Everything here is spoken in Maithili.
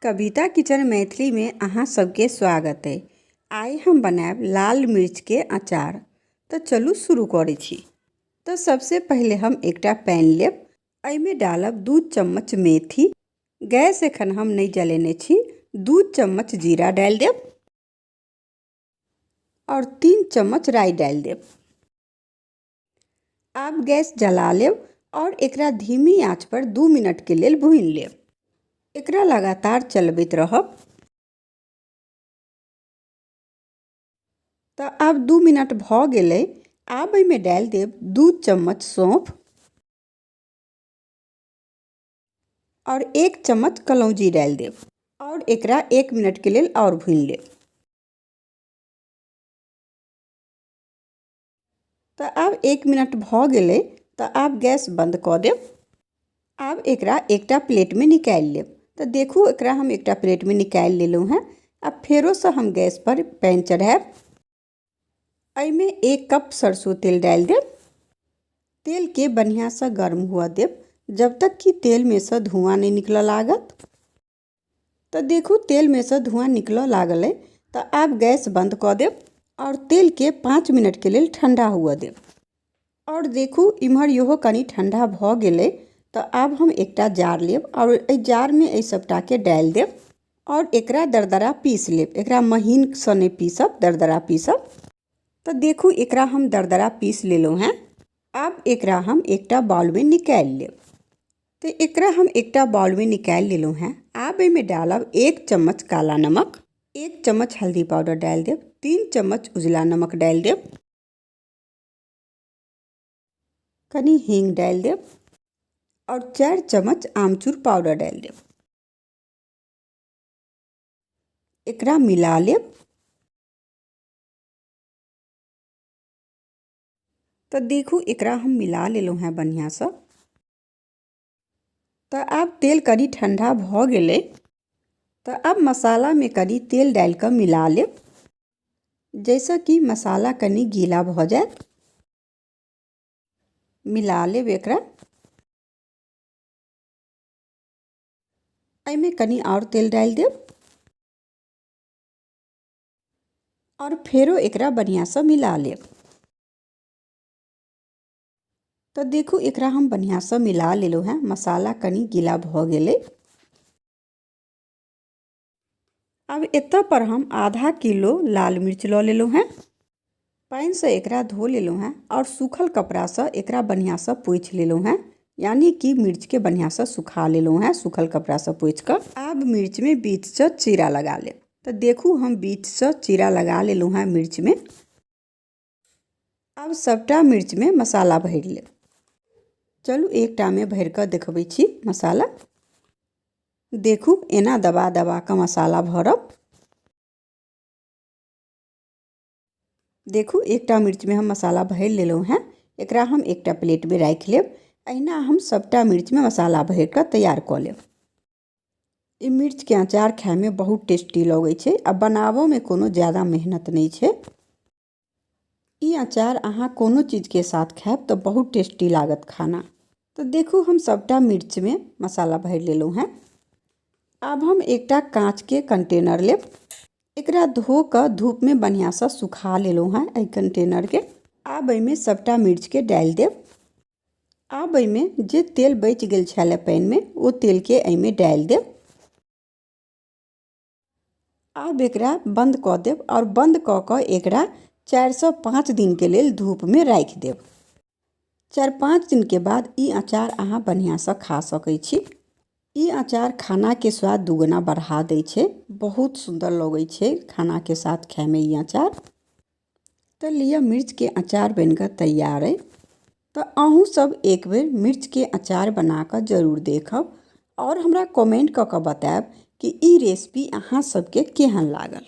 कविता किचन मैथिली में अहाँ सबके स्वागत अइ। आइ हम बनायब लाल मिर्च के अचार। तऽ चलू शुरू करै छी। तऽ सबसे पहिले हम एकटा पैन लेब, एहिमे डालब 2 चम्मच मेथी। गैस एखन हम नहि जलेने छी। 2 चम्मच जीरा डालि देब आओर 3 चम्मच राई डालि देब। आब गैस जला लेब और एकरा धीमी आंच पर 2 मिनट के लेल भूनि लेब। एकरा लगातार चलबैत रहब। तऽ आब 2 मिनट भऽ गेलै। आब एहिमे डालि देब 2 चम्मच सौंफ और 1 चम्मच कलौंजी डालि देब और एकरा 1 मिनट के लेल और भूनि लेब। तऽ आब 1 मिनट भऽ गेलै। तऽ आब गैस बंद कऽ देब। आब एकरा एकटा प्लेटमे निकालि लेब। तऽ देखू एकरा हम एकटा प्लेटमे निकालि लेलहुँ हेँ। आब फेरोसँ हम गैस पर पैन चढ़ायब। एहिमे 1 कप सरसों तेल डालि देब। तेलके बढ़िआँसँ गर्म हुअ देब जब तक कि तेलमे सँ धुआँ नहि निकलऽ लागत। तऽ देखू तेलमे सँ धुआँ निकलऽ लागल अइ। तऽ आब गैस बंद कऽ देब आओर तेलके 5 मिनटके लेल ठण्डा हुअ देब। आओर देखू इम्हर इहो कनि ठण्डा भऽ गेलै। तऽ आब हम एकटा जार लेब आओर एहि जारमे एहि सभटाके डालि देब आओर एकरा दरदरा पीस लेब। एकरा महीनसँ नहि पीसब, दरदरा पीसब। तऽ देखू एकरा हम दरदरा पीस लेलहुँ हेँ। आब एकरा हम एकटा बाउलमे निकालि लेब। तऽ एकरा हम एकटा बाउलमे निकालि लेलहुँ हेँ। आब एहिमे डालब 1 चम्मच काला नमक, 1 चम्मच हल्दी पाउडर डालि देब, 3 चम्मच उजला नमक डालि देब, कनि हींग डालि देब आओर 4 चम्मच आमचूर पाउडर डालि देब। एकरा मिला लेब। तऽ देखू एकरा हम मिला लेलहुँ हेँ बढ़िआँसँ। तऽ आब तेल कनि ठण्डा भऽ गेलै। तऽ आब मसालामे कनि तेल डालि कऽ मिला लेब जाहिसँ कि मसाला कनि गीला भऽ जायत। मिला लेब एकरा। एहिमे कनि आओर तेल डालि देब आओर फेरो एकरा बढ़िआँसँ मिला लेब। तऽ देखू एकरा हम बढ़िआँसँ मिला लेलहुँ हेँ। मसाला कनि गीला भऽ गेलै। आब एतऽ पर हम आधा किलो लाल मिर्च लऽ लेलहुँ हेँ। पानिसँ एकरा धो लेलहुँ हेँ आओर सूखल कपड़ासँ एकरा बढ़िआँसँ पोछि लेलहुँ हेँ, यानी कि मिर्चके बढ़िआँसँ सुखा लेलहुँ हेँ सूखल कपड़ासँ पोछि कऽ। आब मिर्चमे बीचसँ चीरा लगा लेब। तऽ देखू हम बीचसँ चीरा लगा लेलहुँ हेँ मिर्चमे। आब सभटा मिर्चमे मसाला भरि लेब। चलू एकटामे भरि कऽ देखबै छी मसाला। देखू एना दबा दबा कऽ मसाला भरब। देखू एकटा मिर्चमे हम मसाला भरि लेलहुँ हेँ। एकरा हम एकटा प्लेटमे राखि लेब। अहिना हम सभटा मिर्चमे मसाला भरि कऽ तैयार कऽ लेब। ई मिर्चके अचार खाइमे बहुत टेस्टी लगै छै आ बनाबोमे कोनो ज्यादा मेहनत नहि छै। ई अचार अहाँ कोनो चीजके साथ खायब तऽ बहुत टेस्टी लागत खाना। तऽ देखू हम सभटा मिर्चमे मसाला भरि लेलहुँ हेँ। आब हम एकटा काँचके कंटेनर लेब। एकरा धो कऽ धूपमे बढ़िआँसँ सुखा लेलहुँ हेँ एहि कंटेनरके। आब एहिमे सभटा मिर्चके डालि देब। आब एहिमे जे तेल बचि गेल छलै पैनमे ओ तेलके एहिमे डालि देब। आब एकरा बंद कऽ देब आओर बंद कऽ कऽ एकरा 4 सँ 5 दिनके लेल धूपमे राखि देब। 4-5 दिनके बाद ई अचार अहाँ बढ़िआँसँ खा सकै छी। ई अचार खानाके स्वाद दुगुना बढ़ा दै छै। बहुत सुन्दर लगै छै खानाके साथ खाइमे ई अचार। तऽ लिअ मिर्चके अचार बनि कऽ तैयार अइ। तऽ अहूँ सब एक बेर मिर्चके अचार बना कऽ जरूर देखब आओर हमरा कमेंट कऽ कऽ बतायब कि ई रेसिपी अहाँ सबके केहन लागल।